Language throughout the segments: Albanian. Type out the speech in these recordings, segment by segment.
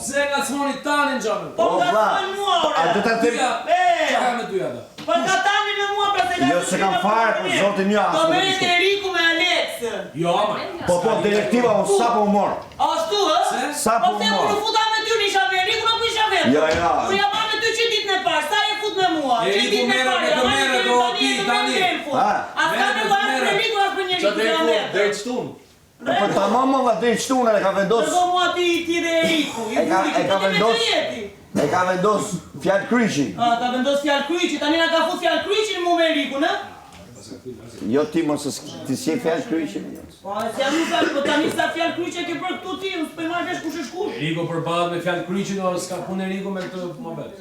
Pse ngacmoni Tanin xhamin? Po O, vlla, ngacmon mua ore. A do ta them Dyja, E. çka ka me dyja ata? Po ka Tani me mua pra se ka Jo, s'e kam fare, për zotin jo, as Po nuk e merret di. Eriku me Aleksën. Jo, ama. Po po, detektiva unë sapo u mor. Ashtu ë? Pse? Sapo Po u pse mor. kur u futa me ty isha me Erikun apo isha vetëm? Jo, jo. Unë jam marrë me ty që ditën e parë, sa je fut me mua? Që Eriku ditën e merret parë, me jam të marrë me merret, ty o, tani ti, e të tani. merr deri në fund. Ha. As ka Merret me nevojë të as për merret. Erikun as për njeri, Qa ku deri jam fund, vetëm. deri çtun. Po po tamam më valla deri çtunën e ka vendos. Dërgo mua ti ti dhe Eriku. I E ka buri e që ka po ti me vendos të jeti. e ka vendos fjalë kryqi. A, ta vendos fjalë kryqi, tani na ka fut fjalë kryqin mu me Erikun, ë? Jo ti mos e ti s'je fjalë kryqi. Po, se jam unë fjalë, po tani sa fjalë kryqe ke bërë këtu ti, unë s'po i marr vesh kush është kush. Eriku përballet me fjalë kryqin, o s'ka punë Eriku me këtë moment.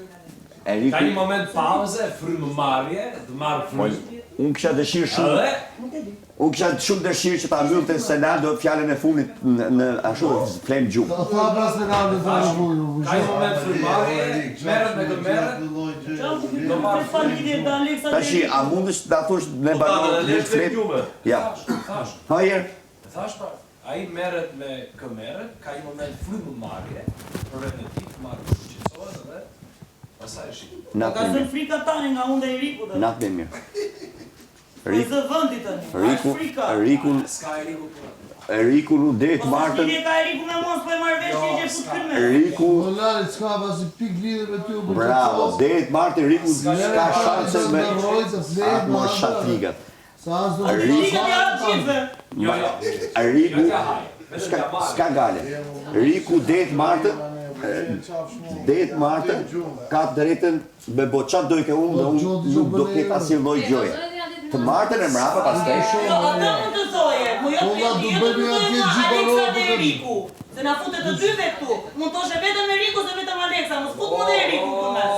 Ka Eriku një moment pauze, frymëmarrje, të marr Po, frymë. unë kisha dëshirë shumë. Edhe Unë kisha shumë dëshirë që ta mbyllte Senaldo fjalën e fundit në, në ashtu dhe flem gjumë. Ta tha pra Senaldo fjalën e fundit, po ka një moment frymëmarrje, merret me kë merret, do marr Pa lidhje të Aleksa dhe Tashi, a mundesh të na thosh ne Po ta, banorët dhe të lesh flem? gjumë. Ja. Thash, thash, Ha jer. thash pra, ai merret me kë merret, ka një moment frymëmarrje për veten e tij, të marrë frymë, qetësohet dhe pastaj është i. Natën Ka e zënë mirë. frika tani nga unë dhe Eriku dhe. Natën e mirë. Po Riku, zë vendi tani. Riku, Është frika. Riku, S'ka Eriku punë. Riku nuk deri të Po martën, s'lidhje ka Eriku me mua, s'po e marr vesh Jo, që e fut s'ka. kry me. Riku, Po Lali, s'ka pasi pik lidhje me ty, u po bravo, deri të martën Riku s'ka shanse me Rroj të flejt, atë mos shatligat. Sa as do Riku- Frika t'ja hap gjithëve. Jo, jo. Riku Jo t'ja haj. Vetëm s'ka t'ja marr. s'ka gale. Riku deri të martën, deri të martën ka të drejtën me bo çfarë doj ke unë dhe unë nuk do ketë asnjë lloj gjoje. Të martën e mbrapa pastaj Jo, atë mund të thoje, po jo Po, të vlla, do jo të bëjmë thoje atje mua gjithë Aleksa banorët dhe për të- Eriku. Se na futet të dyve këtu. Mund thoshe vetëm Eriku se vetëm Aleksa, mos fut mua dhe Eriku këtu mes.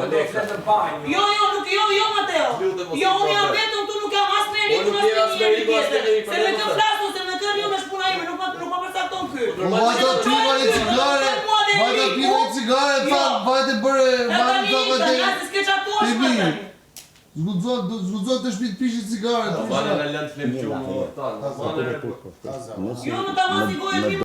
Aleksa të banjë. Jo, jo, nuk jo, jo Mateo. Lutem, mos Jo, i unë jam bëj. vetëm këtu, nuk jam as me Erikun, Po, nuk as je me as me njeri Erikun, as me tjetër. njeri, Se me për kë vetë. flas ose me kë rriu është puna ime, nuk ma nuk ma përcakton ky. Po vajta Do të piva çojë një ky, do të cigare, çojë mua dhe vajta Eriku. piva një cigare, tha, Jo. vajte bëre, E vajte tani tha tani vajte. as s'ke çfarë thuash Ti më mirë. tani. Zguxon, do zguxon të shtëpi të pishi cigare. Ta ti bane isha. na lënë të flem gjumë, o, ta, ta bane. Nëse Jo, më ta masi gojën në time.